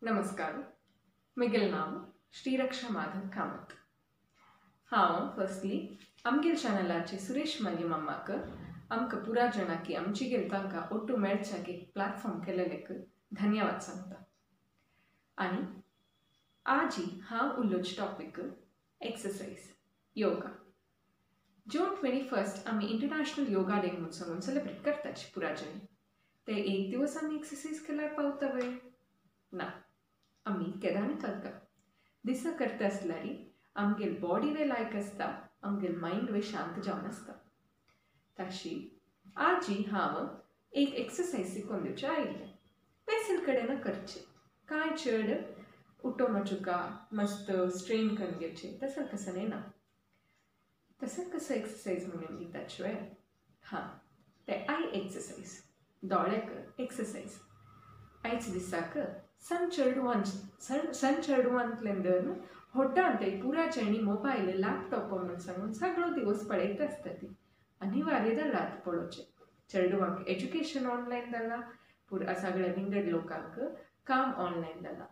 नमस्कार, म्हगेलें नांव श्रीरक्षा माधव कामत. हांव फर्स्टली आमगेल चॅनलाचे सुरेश माली मामाक आमकां पुरा जाणां की आमची गेल तांकां ओटू मेळच्याक एक प्लॅटफॉर्म केलेलेक धन्यवाद सांगता. आनी आजी हांव उलोवचें टॉपीक एक्सरसायज योगा. जून 21 आमी इंटरनॅशनल योगा डे म्हूण सांगून सेलेब्रेट करताची पुरा जाणी. ते एक दिवस आमी एक्सरसायज केल्यार पावता वे ना, आमी केदानी करता. दिसा करता आसल्यार आमगेल बॉडी वे लायक आसता, आमगेल मायंड वे शांत जावन आसता. ताशी आजी हांव एक एक्सरसायज शिकोवन दिवचें आयिल्लें. पेन्सिल कडेन करचें, कांय चड उठोवन वचुका मस्त स्ट्रेन करून घेवचें तसं कसं न्हय ना. तसं कसं एक्सरसायज म्हणून दिताच वे हां, ते I exercise, दोळ्याक एक्सरसायज. आयज दिसाक सण चेडवान सण चेडवांतल्यान धरून होड्डान ते पुरा जाणी मोबायल लॅपटॉप म्हणून सांगून सगळो दिवस पळयत आसता. ती अनिवार्य जाला आतां पळोवचें. चेडवांक एज्युकेशन ऑनलायन जाला, पुरा सगळ्या विंगड लोकांक काम ऑनलायन जाला.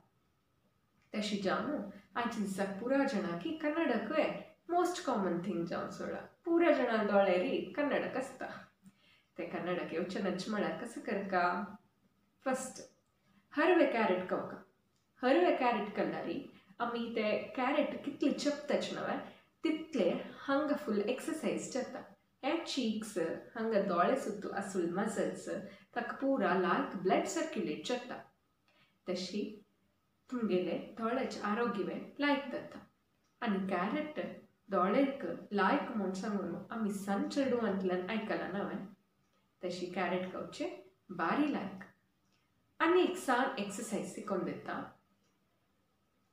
तशें जावन आयच्या दिसाक पुरा जाणां की कन्नडकय मोस्ट कॉमन थिंग जावन सोडला. पुरा जाणां दोळ्यारी कन्नडक आसता. ते कन्नडक येवचें नच म्हळ्यार कसं करका, फस्ट हरवे कॅरेट कवका. हरवे कॅरेट कल्लारी आमी ते कॅरेट कितले चेपताच न्हय तितले हांगा फूल एक्सरसायज जाता. हे चीक्स हांगा दोळे सुद्दां आसूल मसल्स ताका पुरा लायक ब्लड सर्क्युलेट जाता. तशी तुमगेले दोळ्याचे आरोग्य वे लायक जाता. आनी कॅरेट दोळ्याक लायक म्हूण सांगून आमी सन चेडवांतल्यान आयकलां न्हय, तशी कॅरेट खावचें बारी लायक. आनी एक सान एक्सरसायज शिकोवन दिता.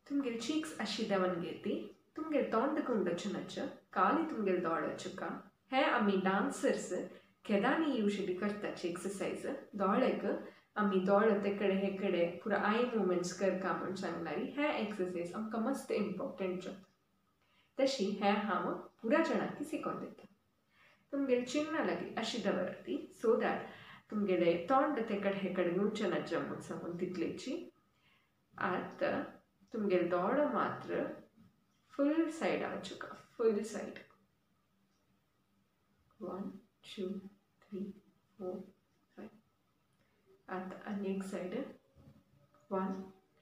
तुमगेले चीक्स अशी देंवन घेती, तुमगेले तोंड कुंडचें नच काली तुमगेले दोळे चुका. हे आमी डान्सर्स केदानी युजली करताची एक्सरसायज. दोळ्याक आमी दोळे ते कडेन हे कडेन पुरा I movements करता म्हूण सांगल्यार हे एक्सरसायज आमकां मस्त इम्पॉर्टंट जाता. तशी हे हांव पुरा जाणांक शिकोवन दिता. तुमगेले चिन्नां लागीं अशी दवराती सो that तुमगेले तोंड ते कडेन हे कडेन येवचें नाच म्हूण सांगून तितलेची. आतां तुमगेले दोळो मात्र फूल सायड वचुका, फूल सायड. 1 2 3 4 5. आतां आनी एक side 1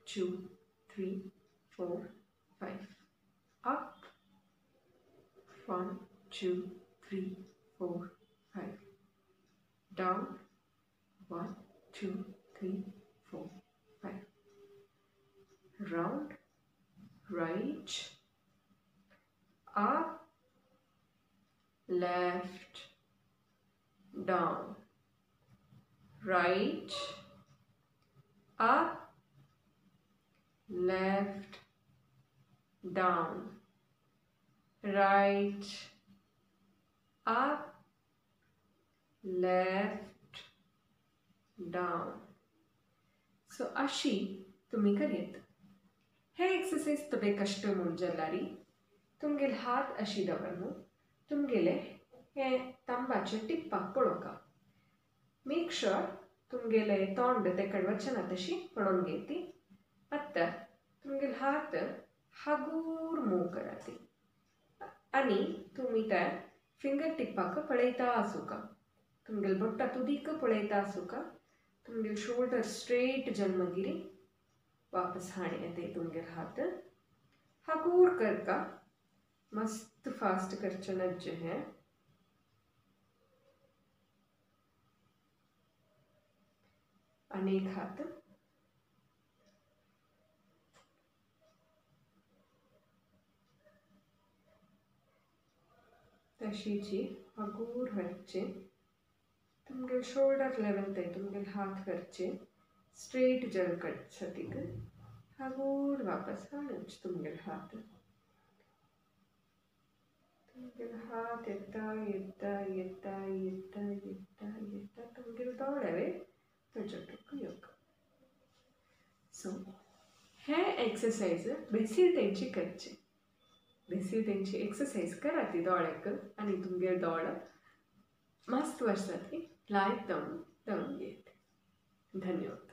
2 3 4 5. Up 1 2 3 4 5. Down 1 2 3 4 5. Round right up left down right up left down right up left down. So अशी तुमी करयत. हे एक्सरसायज थोडे कश्ट म्हूण जाल्यार तुमगेले हात अशी दवर तुमगेले हे तांबाचे टिप्पाक पळोवका. मेक शुअर तुमगेले तोंड ते कडेन वचना तशी पळोवन घेती. आतां तुमगेले हात हागूर मूव कराती आनी तुमी त्या फिंगर टिप्पाक पळयता आसूका. तुमगेले बोट्टा तुदीक पळयता आसूका. तुमगेले शोल्डर स्ट्रेट जावन मागीर वापस हाणी येता तुमगेले हात हागूर करका. मस्त फास्ट करचें नज्जें हें. आनी एक हात तशीची हागूर व्हरचें. तुमगेले शोल्डर लेवल ते तुमगेले हात करचे स्ट्रेट जल कट हागूर वापस हाडूच तुमगेले हात. तुमगेले हात येता येता येता येता येता येता तुमगेले दोळे वे तुज्या योग. सो हे एक्सरसायज बेसील तेंची करची. बेसील तेंची एक्सरसायज करा ती दोळ्याक आनी तुमगेले दोळे मस्त वर्सां ती लायक जावन जावन घेत. धन्यवाद.